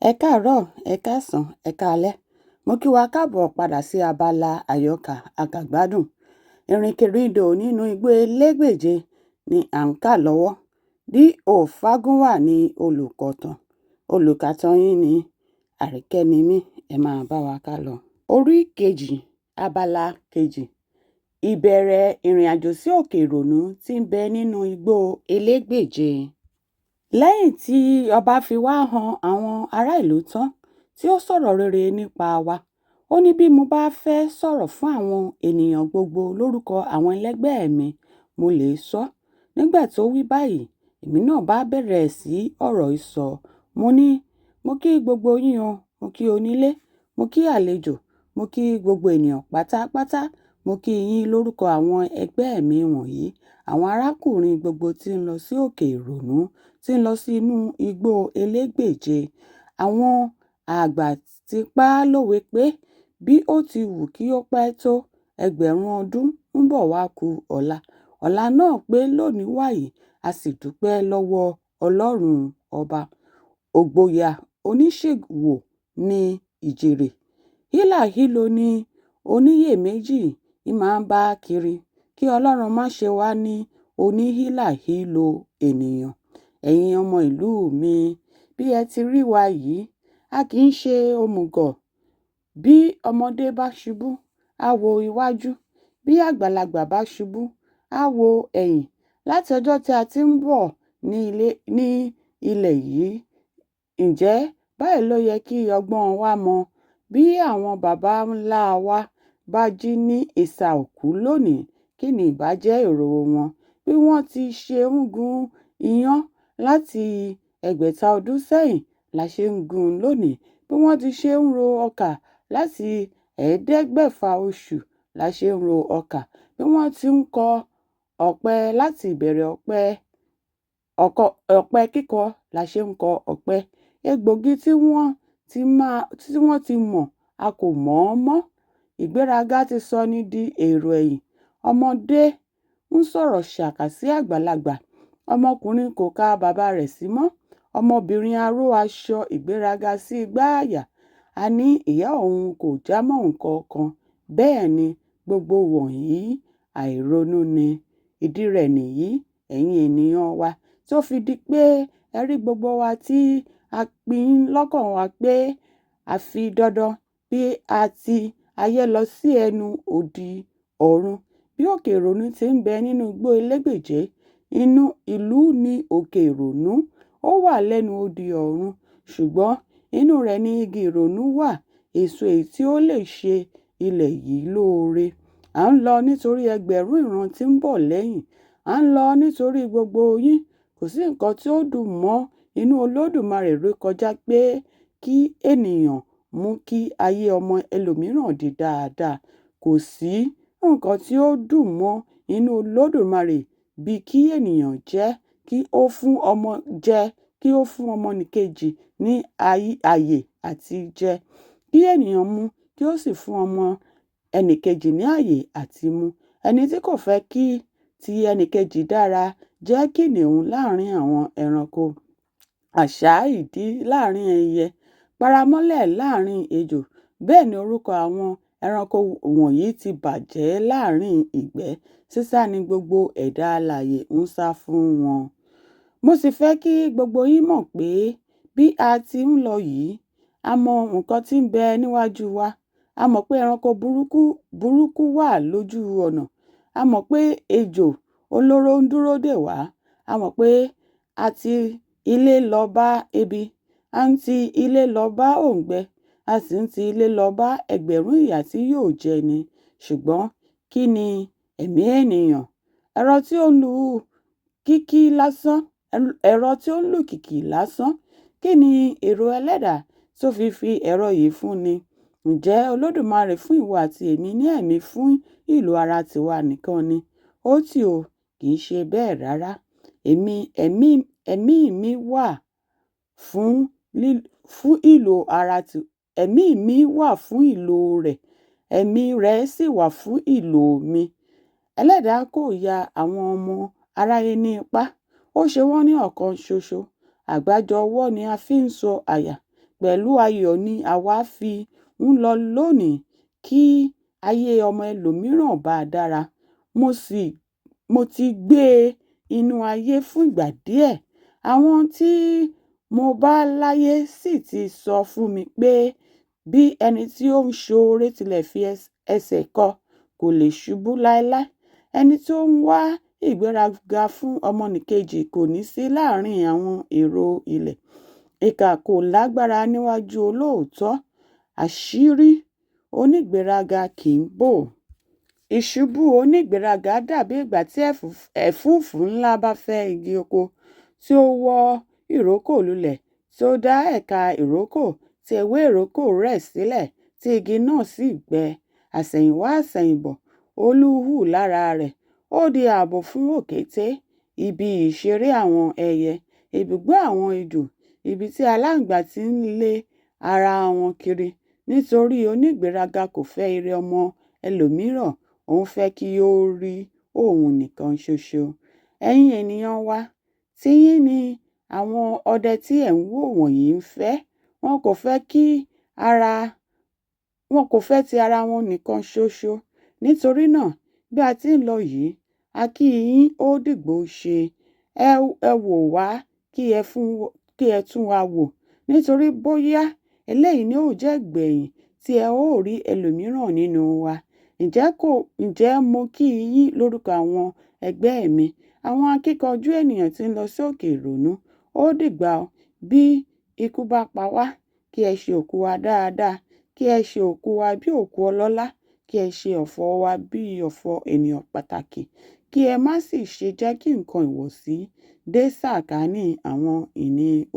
Ẹ káàárọ̀, ẹ̀ káàsán, ẹ̀ káalẹ́. Mo kí wa káàbọ̀ padà sí abala àyọkà àkàgbádùn. Ìrìnkèrindò nínú igbó Elégbèje ni à ń kà lọ́wọ́. D.O. Fágúnwà ní olùkọ̀tàn. Olùkàtàn yín ní Àríkẹ́nimí. Ẹ máa bá wa kálọ. Orí kejì, abala kejì. Ìbẹ̀rẹ̀ ìrìnàjò sí òkè ìrònú tí ń bẹ nínú igbó Elégbèje. Lẹ́yìn tí ọba fi wá han àwọn ará ìlú tán tí ó sọ̀rọ̀ rere nípa wa, ó ní bí mo bá fẹ́ sọ̀rọ̀ fún àwọn ènìyàn gbogbo lórúkọ àwọn ẹlẹgbẹ́ẹ̀ mi, mo lè sọ. Nígbà tó wí báyìí, èmi náà bá bẹ̀rẹ̀ sí ọ̀rọ̀ sísọ. Mo ní, "Mo kí gbogbo yín o, mo kí onílé, mo kí àlejò, mo kí gbogbo ènìyàn pátápátá. Mo kí yín lórúkọ àwọn ẹgbẹ́ mi wọ̀nyí, àwọn arákùnrin gbogbo tí ń lọ sí òkè ìrònú, tí ń lọ sí inú igbó Elégbèje. Àwọn àgbà ti pa á lówe pé bí ó ti wù kí ó pẹ́ tó, ẹgbẹ̀rún ọdún ń bọ̀ wá ku ọ̀la. Ọ̀la náà pé lónìí wàyí, a sì dúpẹ́ lọ́wọ́ Ọlọ́run ọba." Ògboyà oníṣòwò ní ìjèrè. Hílàhílo ni oníyèméjì í máa bá kiri. Kí Ọlọ́run má ṣe wá ní oníhílàhílo ènìyàn. Ẹ̀yin ọmọ ìlú mi, bí ẹ ti rí wa yìí, a kì í ṣe òmùgọ̀. Bí ọmọdé bá ṣubú, á wo iwájú. Bí àgbàlagbà bá ṣubú, á wo ẹ̀yìn. Láti ọjọ́ tí a ti ń bọ̀ ní ilé ní ilẹ̀ yìí, ǹjẹ́ báyìí ló yẹ kí ọgbọ́n wa mọ? Bí àwọn baba ńlá wa bá jí ní isà òkú lónìí, kí ni ìbá jẹ́ èrò wọn? Bí wọ́n ti ṣe ń gún iyán láti ẹgbẹ̀ta ọdún sẹ́yìn la ṣe ń gún un lónìí. Bí wọ́n ti ṣe ń ro ọkà láti ẹ̀ẹ́dẹ́gbẹ̀fà oṣù la ṣe ń ro ọkà. Bí wọ́n ti ń kọ ọ̀pẹ láti ìbẹ̀rẹ̀ ọ̀pẹ, ọ̀pẹ kíkọ la ṣe ń kọ ọ̀pẹ. Egbògi tí wọ́n ti máa, tí wọ́n ti mọ̀, a kò mọ̀ ọ́n mọ́. Ìgbéraga ti sọni di èrò ẹ̀yìn. Ọmọdé ń sọ̀rọ̀ ṣàkà sí àgbàlagbà. Ọmọkùnrin kò ka bàbá rẹ̀ sí mọ́. Ọmọbìnrin á ró aṣọ ìgbéraga sí igbá àyà. Á ní ìyá òun kò jámọ́ nǹkan kan. Bẹ́ẹ̀ ni gbogbo wọ̀nyí àìronú ni. Ìdí rẹ̀ nìyí, ẹ̀yin ènìyàn wa, tó fi di pé ẹ rí gbogbo wa tí a pín lọ́kàn wa pé àfi dandan bí a ti ayé lọ sí ẹnu odi ọ̀run. Bí òkè ìrònú ti ń bẹ nínú igbó Elégbèje, inú ìlú ní òkè ìrònú. Ó wà lẹ́nu odi ọ̀run, ṣùgbọ́n inú rẹ̀ ni igi ìrònú wà, èso èyí tí ó lè ṣe ilẹ̀ yìí lóore. À ń lọ nítorí ẹgbẹ̀rún ìran tí ń bọ̀ lẹ́yìn. À ń lọ nítorí gbogbo yín. Kò sí nǹkan tí ó dùn mọ́ inú Olódùmarè rékọjá pé kí ènìyàn mú kí ayé ọmọ ẹlòmíràn di dáadáa. Kò sí nǹkan tí ó dùn mọ́ inú Olódùmarè bí kí ènìyàn jẹ́ kí ó fún ọmọ jẹ́ kí ó fún ọmọnìkejì ní ààyè àti jẹ. Kí ènìyàn mú kí ó sì fún ọmọ ẹnìkejì ní ààyè àti mu. Ẹni tí kò fẹ́ kí ti ẹnìkejì dára jẹ́ kìnnìún láàrín àwọn ẹranko, àṣá ìdí láàrín ẹyẹ, paramọ́lẹ̀ láàrín ejò. Bẹ́ẹ̀ ni orúkọ àwọn ẹranko wọ̀nyí ti bàjẹ́ láàrín ìgbẹ́. Sísá ni gbogbo ẹ̀dá alààyè ń sá fún wọn. Mo sì fẹ́ kí gbogbo yín mọ̀ pé bí a ti ń lọ yìí, a mọ nǹkan tí ń bẹ níwájú wa. A mọ̀ pé ẹranko burúkú burúkú wà lójú ọ̀nà. A mọ̀ pé ejò olóró ń dúró dè wá. A mọ̀ pé a ti ilé lọ bá ebi, à ń ti ilé lọ bá òǹgbẹ, a sì ń ti ilé lọ bá ẹgbẹ̀rún ìyà tí yóò jẹ ni. Ṣùgbọ́n kí ni ẹ̀mí ènìyàn? Ẹ̀rọ tí ó ń lù kìkì lásán, ẹ̀rọ tí ó ń lù kìkì lásán. Kí ni èrò ẹlẹ́dàá tó fi fi ẹ̀rọ yìí fún ni? Ǹjẹ́ Olódùmarè fún ìwọ àti èmi ní ẹ̀mí fún ìlò ara tiwa nìkan ni? Ó tì o, kì í ṣe bẹ́ẹ̀ rárá. Èmi, ẹ̀mí, ẹ̀mí mi wà fún fún ìlò ara ti, ẹ̀mí mi wà fún ìlò rẹ̀, ẹ̀mí rẹ̀ sì wà fún ìlò mi. Ẹlẹ́dàá kò ya àwọn ọmọ aráyé ní ipá. Ó ṣe wọ́n ní ọ̀kan ṣoṣo. Àgbájọ ọwọ́ ni a fi ń sọ àyà. Pẹ̀lú ayọ̀ ni àwa fi ń lọ lónìí kí ayé ọmọ ẹlòmíràn báa dára. Mo ti gbé inú ayé fún ìgbà díẹ̀, àwọn tí mo bá láyé sì ti sọ fún mi pé bí ẹni tí ó ń ṣoore tilẹ̀ fi ẹsẹ̀ kọ́, kò lè ṣubú láéláé. Ẹni tí ó ń wá ìgbéraga fún ọmọnìkejì kò ní sí láàrín àwọn èrò ilẹ̀. Ìkà kò lágbára níwájú olóòótọ́, àṣírí onígbéraga kì í bò. Ìṣubú onígbéraga dàbí ìgbà tí ẹ̀fúùfù ńlá bá fẹ́ igi oko, tí ó wọ́ ìrókò lulẹ̀, tí ó dá ẹ̀ka ìrókò, tí ewé ìrókò rẹ̀ sílẹ̀, tí igi náà sì gbẹ. Àsẹ̀yìnwá àsẹ̀yìnbọ̀, olú hù lára rẹ̀. Ó di ààbò fún òkété, ibi ìṣeré àwọn ẹyẹ, ibùgbé àwọn ejò, ibi tí aláǹgbá ti ń lé ara wọn kiri. Nítorí onígbéraga kò fẹ́ ire ọmọ ẹlòmíràn, ó ń fẹ́ kí ó rí òun nìkan ṣoṣo. Ẹ̀yin ènìyàn wa, tiyín ni àwọn ọdẹ tí ẹ̀ ń wò wọ̀nyí ń fẹ́. Wọn kò fẹ́ ti ara wọn nìkan ṣoṣo. Nítorí náà, bí a ti ń lọ yìí, a kí i yín ó dìgbóoṣe. Ẹ wò wá kí ẹ tún wa wò, nítorí bóyá eléyìí ni ó jẹ́ ìgbẹ̀yìn tí ẹ ó rí ẹlòmíràn nínú wa. Ǹjẹ́ mo kí i yín lórúkọ àwọn ẹgbẹ́ mi, àwọn akíkanjú ènìyàn tí ń lọ sí òkè ìrònú. Ó dìgbà o, bí ikú bá pa wá, kí ẹ ṣe òkú wa dáadáa, kí ẹ ṣe òkú wa bí òkú ọlọ́lá, kí ẹ ṣe ọ̀fọ̀ wa bí ọ̀fọ̀ ènìyàn pàtàkì, kí ẹ má sì ṣe jẹ́ kí nǹkan ìwọ̀sí dé sàkání àwọn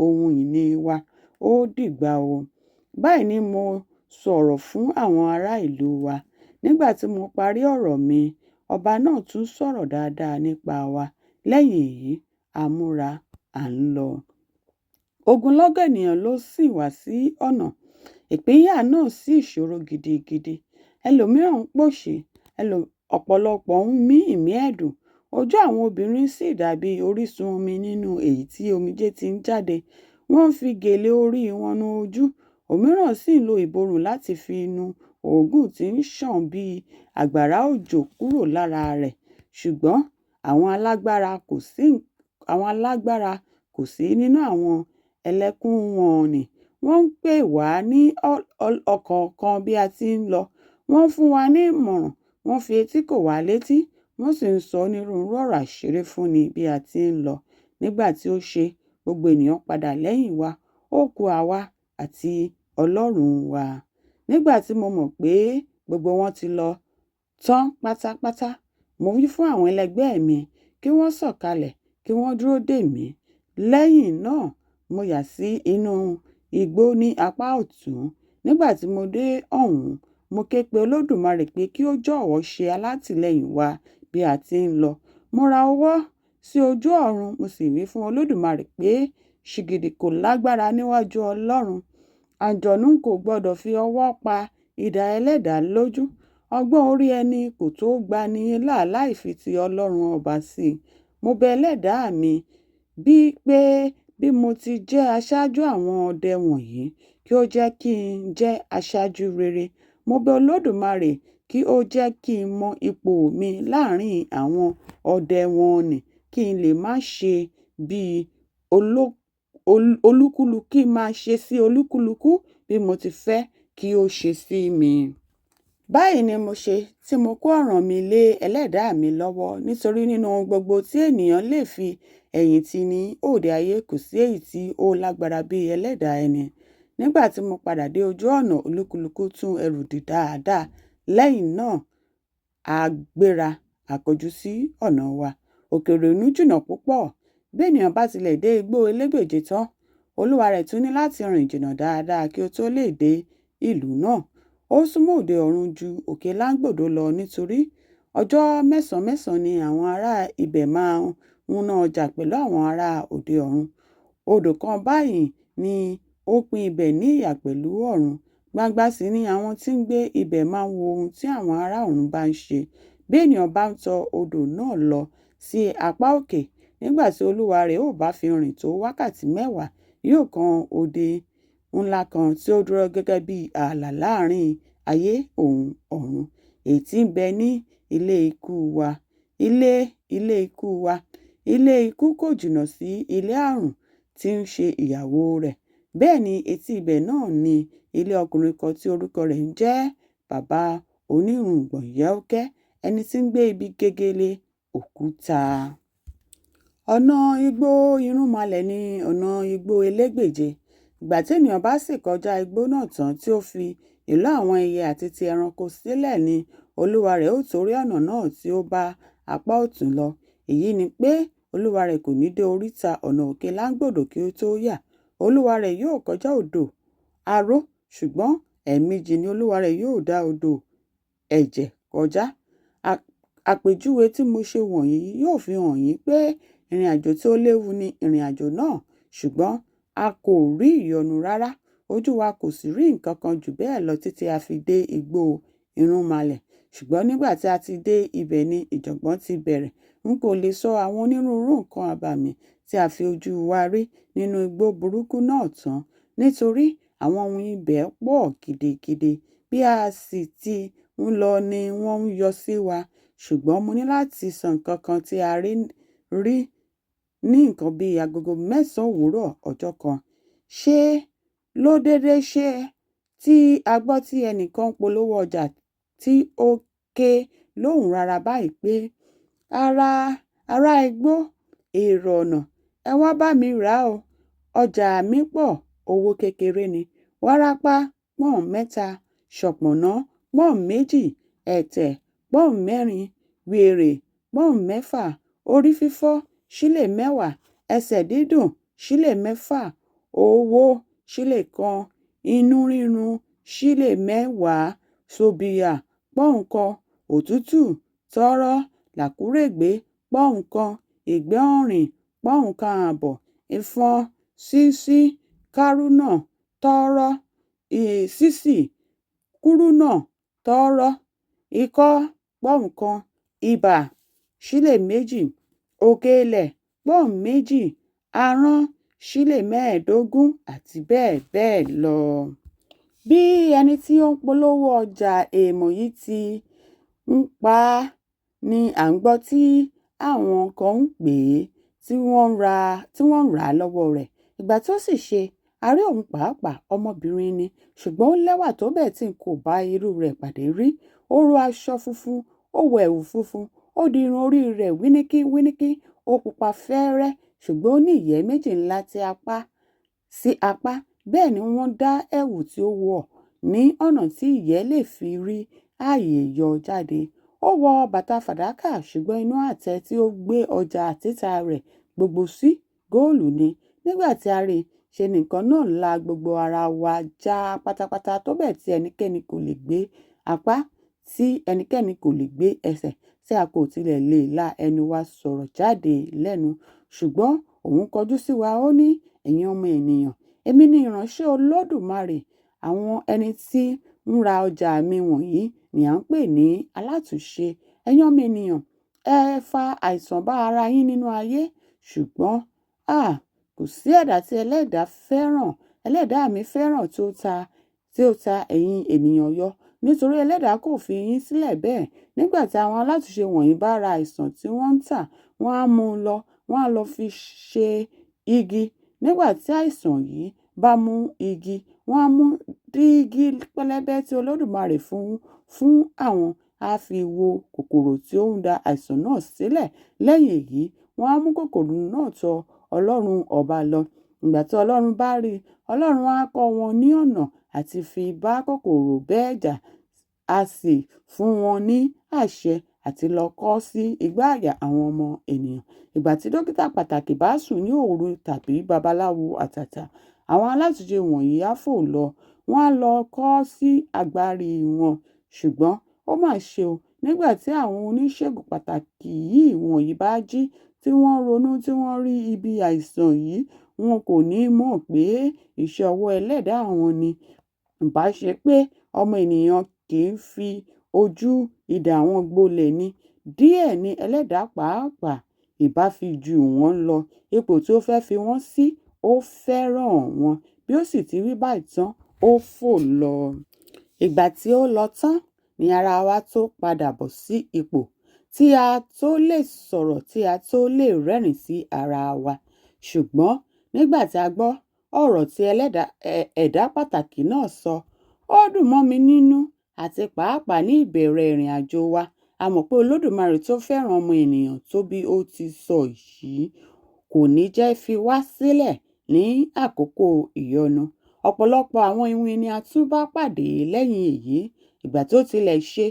ohun ìní wa. Ó dìgbà o. Báyìí ni mo sọ̀rọ̀ fún àwọn ará ìlú wa. Nígbà tí mo parí ọ̀rọ̀ mi, ọba náà tún sọ̀rọ̀ dáadáa nípa wa. Lẹ́yìn èyí, a múra, à ń lọ. Ogunlọ́gọ̀ ènìyàn ló sì wá sí ọ̀nà. Ìpínyà náà sì ṣòro gidigidi. Ẹlòmíràn ń pòṣé, ọ̀pọ̀lọpọ̀ ń mí ìmí ẹ̀dùn. Ojú àwọn obìnrin sì dàbí orísun omi nínú èyí tí omijé ti ń jáde. Wọ́n ń fi gèlè orí wọn nu ojú, òmíràn sì ń lo ìborùn láti fi nu òógùn tí ń ṣàn bí àgbàrá òjò kúrò lára rẹ̀. Ṣùgbọ́n àwọn alágbára kò sí nínú àwọn ẹlẹ́kún wọ̀n-ọn-nì. Wọ́n ń pè wá ní ọ̀kọ̀ọ̀kan bí a ti ń lọ. Wọ́n ń fún wa ní ìmọ̀ràn, wọ́n fi etí kò wá létí, wọ́n sì ń sọ onírúurú ọ̀rọ̀ àṣírí fúnni bí a ti ń lọ. Nígbà tí ó ṣe, gbogbo ènìyàn padà lẹ́yìn wa, ó ku àwa àti Ọlọ́run wa. Nígbà tí mo mọ̀ pé gbogbo wọn ti lọ tán pátápátá, mo wí fún àwọn ẹlẹgbẹ́ mi kí wọ́n sọ̀kalẹ̀ kí wọ́n dúró dè mí. Lẹ́yìn náà, mo yà sí inú igbó ní apá ọ̀tún. Nígbà tí mo dé ọ̀hún, mo ké pe Olódùmarè pé kí ó jọ̀wọ́ ṣe alátìlẹ́yìn wa bí a ti ń lọ. Mo ra ọwọ́ sí ojú ọ̀run, mo sì wí fún Olódùmarè pé ṣìgìdì kò lágbára níwájú Ọlọ́run. Àǹjọ̀nú kò gbọdọ̀ fi ọwọ́ pa idà ẹlẹ́dàá lójú. Ọgbọ́n orí ẹni kò tó gbani là láì fi ti Ọlọ́run ọba sí i. Mo bẹ ẹlẹ́dàá mi bí pé bí mo ti jẹ́ aṣáájú àwọn ọdẹ wọ̀nyí, kí ó jẹ́ kí n jẹ́ aṣáájú rere. Mo bẹ Olódùmarè kí ó jẹ́ kí n mọ ipò mi láàrín àwọn ọdẹ wọ̀n-ọn-nì, kí n lè máa ṣe bí olúkúlùkù, kí n máa ṣe sí olúkúlùkù bí mo ti fẹ́ kí ó ṣe sí mi. Báyìí ni mo ṣe tí mo kó ọ̀ràn mi lé ẹlẹ́dàá mi lọ́wọ́, nítorí nínú ohun gbogbo tí ènìyàn lè fi ẹ̀yìn tì ní òde ayé kò sí èyí tí ó lágbára bí ẹlẹ́dàá ẹni. Nígbà tí mo padà dé ojú ọ̀nà, olúkúlùkù tún ẹrù dì dáadáa. Lẹ́yìn náà, a gbéra, a kọjú sí ọ̀nà wa. Òkè Ìrònú jìnnà púpọ̀. Bí ènìyàn bá tilẹ̀ dé igbó elégbèje tán, olúwa rẹ̀ tún ní láti rìn jìnnà dáadáa kí ó tó lè dé ìlú náà. Ó súnmọ́ òde ọ̀run ju òkè Láńgbòdo lọ nítorí ọjọ́ mẹ́sàn-án mẹ́sàn-án ni àwọn ará ibẹ̀ máa ń ná ọjà pẹ̀lú àwọn ará òde ọ̀run. Odò kan báyìí ni ó pín ibẹ̀ ní ìyà pẹ̀lú ọ̀run. Gbangba sì ni àwọn tí ń gbé ibẹ̀ máa ń wo ohun tí àwọn ará ọ̀run bá ń ṣe. Bí ènìyàn bá ń tọ odò náà lọ sí apá òkè, nígbà tí olúwa rẹ̀ ó bá fi rìn tó wákàtí mẹ́wàá, yóò kan ńlá kan tí ó dúró gẹ́gẹ́ bí ààlà láàrin ayé òun ọ̀run, èyí tí ń bẹ ní ilé ikú wa. Ilé ikú wa. Ilé ikú kò jìnnà sí ilé àrùn tí ń ṣe ìyàwó rẹ̀. Bẹ́ẹ̀ ni etí ibẹ̀ náà ni ilé ọkùnrin kan tí orúkọ rẹ̀ ń jẹ́ Baba Onírùngbọ̀n Yẹ́úkẹ́, ẹni tí ń gbé ibi gegele òkúta. Ọ̀nà igbó irúnmalẹ̀ ni ọ̀nà igbó Elégbèje. Ìgbà tí ènìyàn bá sì kọjá igbó náà tán tí ó fi ìlú àwọn ẹyẹ àti ti ẹranko sílẹ̀ ni olúwarẹ̀ ó tó rí ọ̀nà náà tí ó bá apá ọ̀tún lọ. Èyí ni pé olúwarẹ̀ kò ní dé oríta ọ̀nà òkè Láńgbòdo kí ó tó yà. Olúwarẹ̀ yóò kọjá odò aró, ṣùgbọ́n ẹ̀ẹ̀mejì ni olúwarẹ̀ yóò dá odò ẹ̀jẹ̀ kọjá. Àpèjúwe tí mo ṣe wọ̀nyí yóò fi hàn yín pé ìrìnàjò tí ó léwu ni ìrìnàjò náà, ṣùgbọ́n a kò rí ìyọnu rárá, ojú wa kò sì rí nǹkan kan jù bẹ́ẹ̀ lọ títí a fi dé igbó irúnmalẹ̀. Ṣùgbọ́n nígbà tí a ti dé ibẹ̀ ni ìjàngbọ̀n ti bẹ̀rẹ̀. N kò lè sọ àwọn onírúurú nǹkan abàmì tí a fi ojú wa rí nínú igbó burúkú náà tán, nítorí àwọn ohun ibẹ̀ pọ̀ gidigidi. Bí a sì ti ń lọ ni wọ́n ń yọ sí wa. Ṣùgbọ́n mo ní láti sọ nǹkan kan tí a rí rí ní nǹkan bí agogo 9 òwúrọ̀ ọjọ́ kan. Ṣe ló dédé ṣe tí a gbọ́ tí ẹnìkan ń polówó ọjà tí ó ké lóhùn rara báyìí pé, "Ará igbó, èrò ọ̀nà, ẹ wá bá mi rà o. Ọjà mi pọ̀, owó kékeré ni. Wárápá pọ́n 3, ṣọ̀pọ̀nná pọ́n 2, ẹ̀tẹ̀ pọ́n 4, wèrè pọ́n 6, orí fífọ́ sílè 10, ẹsẹ̀ dídùn sílè 6, oówo sílè 1, inú rírun sílè 10, sòbìà pọ́n 1, òtútù tọ́rọ́, làkúrègbé pọ́n 1, ìgbẹ́ ọ̀rìn pọ́n 1.5, ìfọ́n ṣíṣí kárúnà tọ́rọ́, ṣíṣí kúrúnà tọ́rọ́, ikọ́ pọ́n 1, ibà sílè 2, òkèlè pọ́n 2, aràn sílè 15 àti bẹ́ẹ̀ bẹ́ẹ̀ lọ." Bí ẹni tí ó ń polówó ọjà èèmọ̀ yìí ti ń pa á ni à ń gbọ́ tí àwọn kan ń pè é tí wọ́n ń rà lọ́wọ́ rẹ̀. Ìgbà tí ó sì ṣe, a rí òun pàápàá, ọmọbìnrin ni, ṣùgbọ́n ó lẹ́wà tó bẹ́ẹ̀ tí n kò bá irú rẹ̀ pàdé rí. Ó ró aṣọ funfun, ó wọ ẹ̀wù funfun, ó di irun orí rẹ̀ wíníkí wíníkí, ó pupa fẹ́ẹ́rẹ́, ṣùgbọ́n ó ní ìyẹ́ méjì ńlá sí apá. Bẹ́ẹ̀ ni wọ́n dá ẹ̀wù tí ó wọ̀ ní ọ̀nà tí ìyẹ́ lè fi rí ààyè yọ jáde. Ó wọ bàtà fàdákà, ṣùgbọ́n inú àtẹ tí ó gbé ọjà títà rẹ̀ gbogbo sí góòlù ni. Nígbà tí a rí i, ṣe ni nǹkan náà la gbogbo ara wa já pátápátá tó bẹ́ẹ̀ tí ẹnikẹ́ni kò lè gbé apá, tí ẹnikẹ́ni kò lè gbé ẹsẹ̀, tí a kò tilẹ̀ lè la ẹnu wa sọ̀rọ̀ jáde lẹ́nu. Ṣùgbọ́n òun kọjú sí wa, ó ní, "Ẹ̀yin ọmọ ènìyàn, èmi ni ìránṣẹ́ Olódùmarè. Àwọn ẹni tí ń ra ọjà mi wọ̀nyí ni à ń pè ní alátúnṣe. Ẹ̀yin ọmọ ènìyàn, ẹ fa àìsàn bá ara yín nínú ayé. Ṣùgbọ́n à, kò sí ẹ̀dá tí ẹlẹ́dàá mi fẹ́ràn tí ó ta ẹ̀yin ènìyàn yọ, nítorí ẹlẹ́dàá kò fi yín sílẹ̀ bẹ́ẹ̀. Nígbà tí àwọn alátúnṣe wọ̀nyí bá ra àìsàn tí wọ́n ń tà, wọ́n á mú un lọ, wọ́n á lọ fi ṣe igi. Nígbà tí àìsàn yìí bá mú igi, wọ́n á mú dígí pẹlẹbẹ tí Olódùmarè fún àwọn, á fi wo kòkòrò tí ó ń dá àìsàn náà sílẹ̀. Lẹ́yìn èyí, wọ́n á mú kòkòrò náà tọ Ọlọ́run ọba lọ. Ìgbà tí Ọlọ́run bá rí i, Ọlọ́run á kọ́ wọn ní ọ̀nà àti fi bá kòkòrò bẹ́ẹ̀ jà, á sì fún wọn ní àṣẹ àti lọ kọ́ sí igbá àyà àwọn ọmọ ènìyàn. Ìgbà tí dókítà pàtàkì bá sùn ní òru tàbí babaláwo àtàtà, àwọn alátúnṣe wọ̀nyí á fò lọ, wọ́n á lọ kọ́ sí agbárí wọn. Ṣùgbọ́n ó mà ṣe o, nígbà tí àwọn oníṣègùn pàtàkì yìí wọ̀nyí bá jí, tí wọ́n ronú tí wọ́n rí ibi àìsàn yìí, wọn kò ní mọ̀ pé iṣẹ́ ọwọ́ ẹlẹ́dàá wọn ni. Ìbá ṣe pé ọmọ ènìyàn kì í fi ojú idà wọn gbolẹ̀ ni. Díẹ̀ ni ẹlẹ́dàá pàápàá ìbá fi jù wọ́n lọ. Ipò tí ó fẹ́ fi wọ́n sí, ó fẹ́ràn wọn. Bí Bí ó sì ti wí báyìí tán, ó fò lọ. Ìgbà tí ó lọ tán ni ara wa tó padà bọ̀ sí ipò, tí a tó lè sọ̀rọ̀ tí a tó lè rẹ́rìn-ín sí ara wa. Ṣùgbọ́n nígbà tí a gbọ́ ọ̀rọ̀ tí ẹ̀dá pàtàkì náà sọ, ó dùn mọ́ mi nínú àti pàápàá ní ìbẹ̀rẹ̀ ìrìnàjò wa, a mọ̀ pé Olódùmarè tí ó fẹ́ràn ọmọ ènìyàn tó bí ó ti sọ yìí kò ní jẹ́ fi wá sílẹ̀ ní àkókò ìyọnu. Ọ̀pọ̀lọpọ̀ àwọn iwin ni a tún bá pàdé lẹ́yìn èyí. Ìgbà tí ó tilẹ̀ ṣe,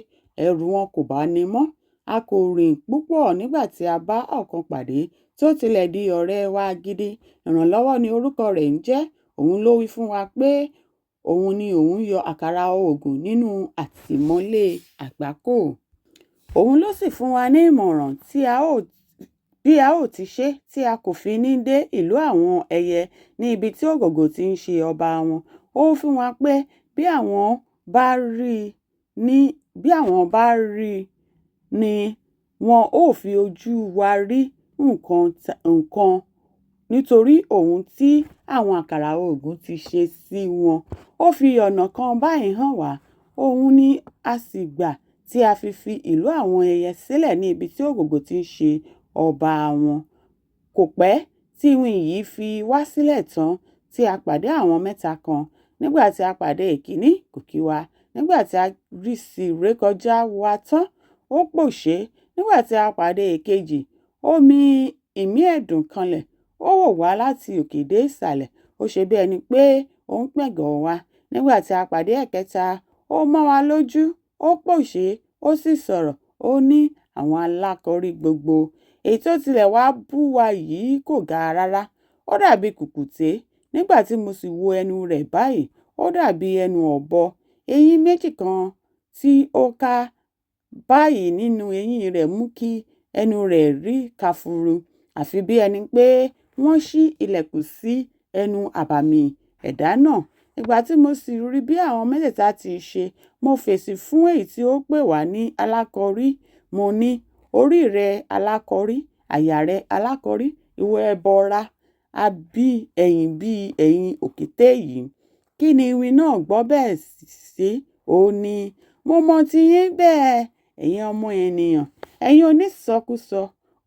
ẹ̀rù wọn kò bani mọ́. A kò rìn púpọ̀ nígbà tí a bá ọ̀kan pàdé tí ó tilẹ̀ di ọ̀rẹ́ wa gidi. Ìrànlọ́wọ́ ni orúkọ rẹ̀ ń jẹ́. Òun ló wí fún wa pé òun ni òun yọ àkàrà òògùn nínú àtìmọ́lé Àgbákò. Òun ló sì fún wa ní ìmọ̀ràn bí a ó ti ṣe tí a kò fi ní dé ìlú àwọn ẹyẹ ní ibi tí Ògògó ti ń ṣe ọba wọn. Ó wí fún wa pé bí àwọn bá rí ni wọn ó fi ojú wa rí nǹkan nítorí ohun tí àwọn àkàrà òògùn ti ṣe sí wọn. Ó fi ọ̀nà kan báyìí hàn wá, òun ni a sì gbà tí a fi fi ìlú àwọn ẹyẹ sílẹ̀ ní ibi tí Ògògó ti ń ṣe ọba wọn. Kò pẹ́ tí iwin yìí fi wá sílẹ̀ tán tí a pàdé àwọn mẹ́ta kan. Nígbà tí a pàdé èkíní, kò kí wa. Nígbà tí a sì rékọjá wa tán, ó pòṣé. Nígbà tí a pàdé èkejì, ó mí ìmí ẹ̀dùn kanlẹ̀, ó wò wá láti òkè dé ìsàlẹ̀, ó ṣe bí ẹni pé ó ń pẹ̀gàn wa. Nígbà tí a pàdé ẹ̀kẹta, ó mọ́ wa lójú, ó pòṣé, ó sì sọ̀rọ̀, ó ní àwọn alákọ̀rí gbogbo. Èyí tó tilẹ̀ wá bú wa yìí kò ga rárá. Ó dàbí kùkùté. Nígbà tí mo sì wo ẹnu rẹ̀ báyìí, ó dàbí ẹnu ọ̀bọ. Eyín méjì kan tí ó ká báyìí nínú eyín rẹ̀ mú kí ẹnu rẹ̀ rí kafuru, àfi bí ẹni pé wọ́n ṣí ìlẹ̀kùn sí ẹnu àbàmì ẹ̀dá náà. Ìgbà tí mo sì rí bí àwọn mẹ́tẹ̀ẹ̀ta ti ṣe, mo fèsì fún èyí tí ó pè wá ní alákọ̀rí. Mo ní, "Orí rẹ alákọ̀rí, àyà rẹ alákọ̀rí, ìwọ ẹbọra, àbí ẹ̀yìn bí ẹ̀yìn òkété yìí." Kí ni iwin náà gbọ́ bẹ́ẹ̀ sí? Ó ní, "Mo mọ tiyín bẹ́ẹ̀, ẹ̀yin ọmọ ènìyàn, ẹ̀yin onísọkúsọ,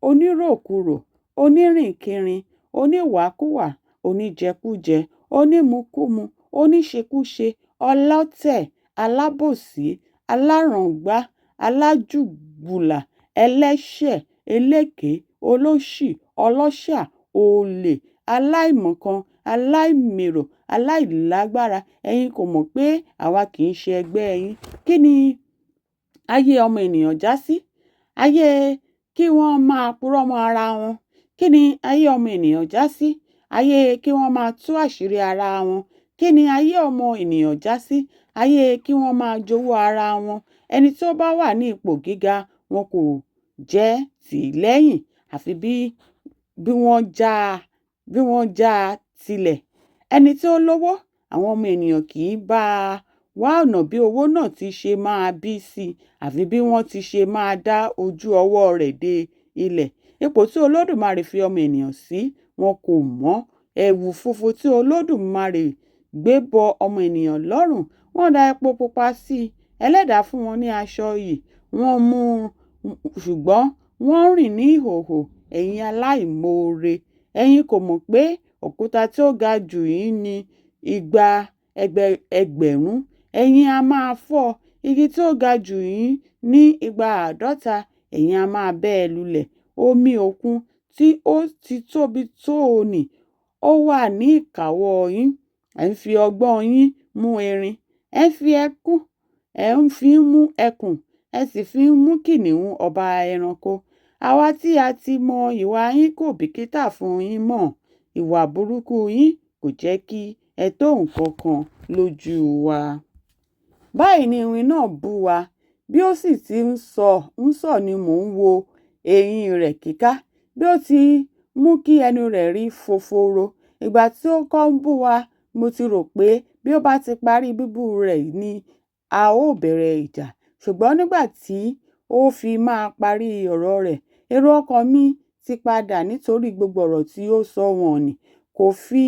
oníròkurò, onírìnkiri, oníwàkuwà, oníjẹkújẹ, onímukúmu, oníṣekúṣe, ọlọ̀tẹ̀, alábòsí, aláràǹgbá, alájùgbùlà, ẹlẹ́ṣẹ̀, eléké, olòṣì, ọlọ́ṣà, olè, aláìmọ̀kan, aláìmèrò, aláìlágbára. Ẹ̀yin kò mọ̀ pé àwa kì í ṣe ẹgbẹ́ yín. Kí ni ayé ọmọ ènìyàn jásí? Ayé kí wọ́n máa purọ́ mọ́ ara wọn. Kí ni ayé ọmọ ènìyàn jásí? Ayé kí wọ́n máa tú àṣírí ara wọn. Kí ni ayé ọmọ ènìyàn jásí? Ayé kí wọ́n máa jowú ara wọn. Ẹni tí ó bá wà ní ipò gíga wọn kò jẹ́ tì í lẹ́yìn, àfi bí wọ́n já tilẹ̀. Ẹni tí ó lówó, àwọn ọmọ ènìyàn kì í bá a wá ọ̀nà bí owó náà ti ṣe máa bí sí i, àfi bí wọ́n ti ṣe máa dá ojú ọwọ́ rẹ̀ dé ilẹ̀. Ipò tí Olódùmarè fi ọmọ ènìyàn sí, wọn kò mọ̀. Ẹ̀wù funfun tí Olódùmarè gbé bọ ọmọ ènìyàn lọ́rùn, wọ́n da epo pupa sí i. Ẹlẹ́dàá fún wọn ní aṣọ iyì, wọ́n mú ṣùgbọ́n wọ́n rìn ní ìhòhò. Ẹ̀yin aláìmoore, ẹ̀yin kò mọ̀ pé òkúta tí ó ga jù yín ní igba ẹgbẹ̀rún, ẹ̀yin a máa fọ́. Igi tí ó ga jù yín ní igba àádọ́ta, ẹ̀yin a máa bẹ́ lulẹ̀. Omi òkun tí ó ti tóbi tó nì, ó wà ní ìkáwọ́ yín. Ẹ̀ ń fi ọgbọ́n yín mú erin, ẹ̀ ń fi mú ẹkùn, ẹ sì fi ń mú kìnnìún ọba ẹranko. Àwa tí a ti mọ ìwà yín kò bìkítà fún yín mọ́. Ìwà burúkú yín kò jẹ́ kí ẹ tó nǹkan kan lójú wa." Báyìí ni iwin náà bú wa. Bí ó sì ti ń sọ ni mò ń wo eyín rẹ̀ kíká, bí ó ti mú kí ẹnu rẹ̀ rí foforo. Ìgbà tí ó kọ́ ń bú wa, mo ti rò pé bí ó bá ti parí bíbú rẹ̀ ni a ó bẹ̀rẹ̀ ìjà. Ṣùgbọ́n nígbà tí ó fi máa parí ọ̀rọ̀ rẹ̀, èrò ọkàn mi ti padà nítorí gbogbo ọ̀rọ̀ tí ó sọ wọ̀n-ọn-nì kò fi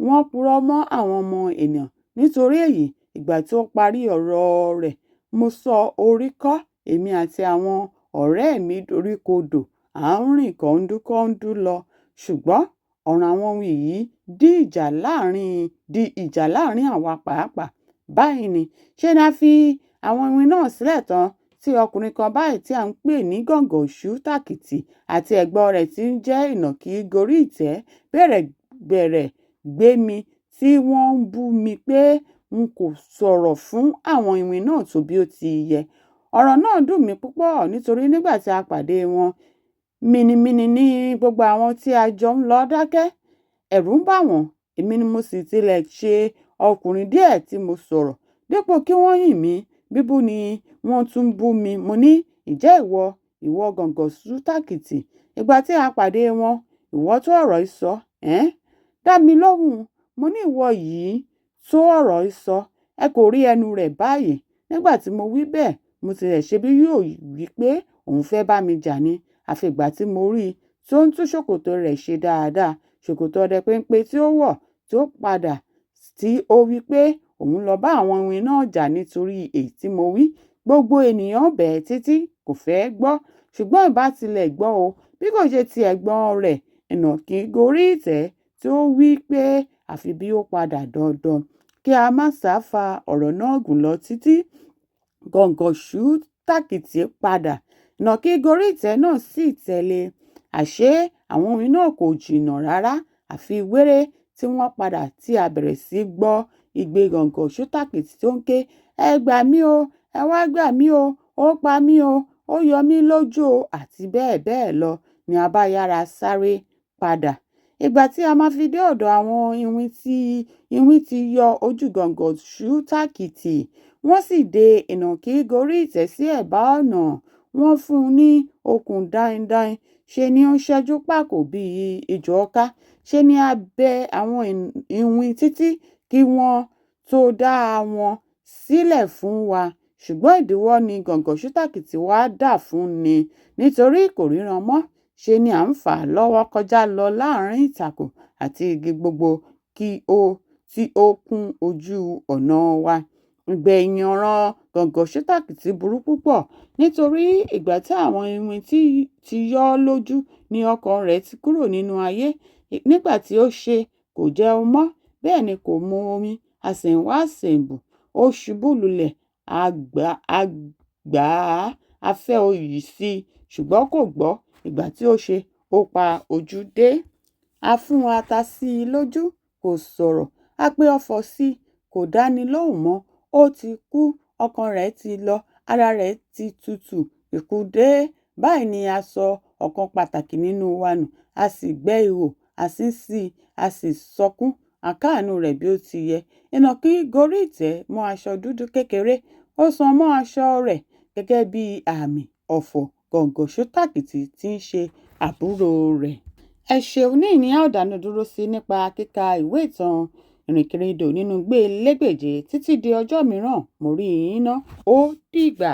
Wọ́n purọ́ mọ́ àwọn ọmọ ènìyàn. Nítorí èyí, ìgbà tí ó parí ọ̀rọ̀ rẹ̀, mo sọ orí kọ́, èmi àti àwọn ọ̀rẹ́ mi doríkodò, à ń rìn kọ́ńdúkọ́ńdú lọ. Ṣùgbọ́n ọ̀ràn àwọn iwin yìí di ìjà láàárín àwa pàápàá. Báyìí ni: ṣe ni a fi àwọn iwin náà sílẹ̀ tán tí ọkùnrin kan báyìí tí à ń pè ní Gọ̀ǹgọ̀ṣú Tàkìtì àti ẹ̀gbọ́n rẹ̀ tí ń jẹ́ Ìnàkí gorí ìtẹ́ bẹ̀rẹ̀ gbé mi tí wọ́n ń bú mi pé n kò sọ̀rọ̀ fún àwọn iwin náà tó bí ó ti yẹ. Ọ̀rọ̀ náà dùn mí púpọ̀ nítorí nígbà tí a pàdé wọn, mìnìmìnì ni gbogbo àwọn tí a jọ ń lọ dákẹ́, ẹ̀rù ń bà wọ́n, èmi ni mo sì tilẹ̀ ṣe ọkùnrin díẹ̀ tí mo sọ̀rọ̀. Dípò kí wọ́n yìn mí, bíbú ni wọ́n tún bú mi. Mo ní, "Ǹjẹ́ ìwọ, ìwọ Gọ̀ǹgọ̀ṣú Tàkìtì, ìgbà tí a pàdé wọn, ìwọ tó ọ̀rọ̀ í sọ, ẹ́n? Dá mi lóhùn. Mo ní ìwọ yìí tó ọ̀rọ̀ í sọ. Ẹ kò rí ẹnu rẹ̀ báyìí." Nígbà tí mo wí bẹ́ẹ̀, mo tilẹ̀ ṣe bí yóò wí pé òun fẹ́ bá mi jà ni, àfi ìgbà tí mo rí i tí ó ń tún ṣòkòtò rẹ̀ ṣe dáadáa, ṣòkòtò ọdẹ péńpé tí ó wọ̀ tí ó padà tí ó wí pé òun lọ bá àwọn iwin náà jà nítorí èyí tí mo wí. Gbogbo ènìyàn bẹ̀ ẹ́ títí, kò fẹ́ gbọ́. Ṣùgbọ́n ìbá tilẹ̀ gbọ́ o, bí kò ṣe ti ẹ̀gbọ́n rẹ̀ Ìnàkí gorí ìtẹ́ tí ó wí pé àfi bí ó padà dandan. Kí a má ṣàì fa ọ̀rọ̀ náà gùn lọ títí, Gọ̀ǹgọ̀ṣú Tàkìtì padà, Ìnàkí gorí ìtẹ́ náà sì tẹ̀lé e. Àṣé àwọn iwin náà kò jìnnà rárá, àfi wéré tí wọ́n padà tí a bẹ̀rẹ̀ sí í gbọ́ igbe Gọ̀ǹgọ̀ṣú Tàkìtì tí ó ń ké "Ẹ gbà mí o! Ẹ wá gbà mí o! Ó pa mí o! Ó yọ mí lójú o!" àti bẹ́ẹ̀ bẹ́ẹ̀ lọ ni a bá yára sáré padà. Ìgbà tí a máa fi dé ọ̀dọ̀ àwọn iwin, iwin ti yọ ojú Gọ̀ǹgọ̀ṣú Tàkìtì, wọ́n sì de Ìnàkí gorí ìtẹ́ sí ẹ̀bá ọ̀nà. Wọ́n fún un ní okùn daindain, ṣe ni ó ń ṣẹ́jú pákò bí ejò ọká. Ṣe ni a bẹ àwọn iwin títí kí wọ́n tó dá wọn sílẹ̀ fún wa. Ṣùgbọ́n ìdíwọ́ ni Gọ̀ǹgọ̀ṣú Tàkìtì wá dà fún ni nítorí kò ríran mọ́, ṣe ni à ń fà á lọ́wọ́ kọjá lọ láàrín ìtàkùn àti igi gbogbo tí ó kún ojú ọ̀nà wa. Ìgbẹ̀yìn ọ̀ràn Gọ̀ǹgọ̀ṣú Tàkìtì burú púpọ̀ nítorí ìgbà tí àwọn iwin ti yọ́ lójú ni ọkàn rẹ̀ ti kúrò nínú ayé. Nígbà tí ó ṣe, kò jẹun mọ́, bẹ́ẹ̀ ni kò mu omi. Àsẹ̀yìnwá àsẹ̀yìnbọ̀, ó ṣubú lulẹ̀, a gbà á, a fẹ́ òòyì sí i, ṣùgbọ́n kò gbọ́. Ìgbà tí ó ṣe, ó pa ojú dé. A fún ata sí i lójú, kò sọ̀rọ̀. A pe ọfọ̀ sí i, kò dáni lóhùn mọ́. Ó ti kú, ọkàn rẹ̀ ti lọ, ara rẹ̀ ti tutù, ikú dé. Báyìí ni a sọ ọ̀kan pàtàkì nínú wa nù, a sì gbẹ́ ihò, a sin sí i, a sì sọkún, a káàánú rẹ̀ bí ó ti yẹ. Ìnàkí gorí ìtẹ́ mú aṣọ dúdú kékeré, ó so mọ́ aṣọ rẹ̀ gẹ́gẹ́ bí àmì ọ̀fọ̀ Gọ̀ǹgọ̀ṣú Tàkìtì tí í ṣe àbúrò rẹ̀. Ẹ ṣeun, níhìn ni a ó dánu dúró sí nípa kíka ìwé ìtàn Ìrìnkèrindò nínú igbó Elégbèje títí di ọjọ́ mìíràn, mo rí yín ná, ó dìgbà.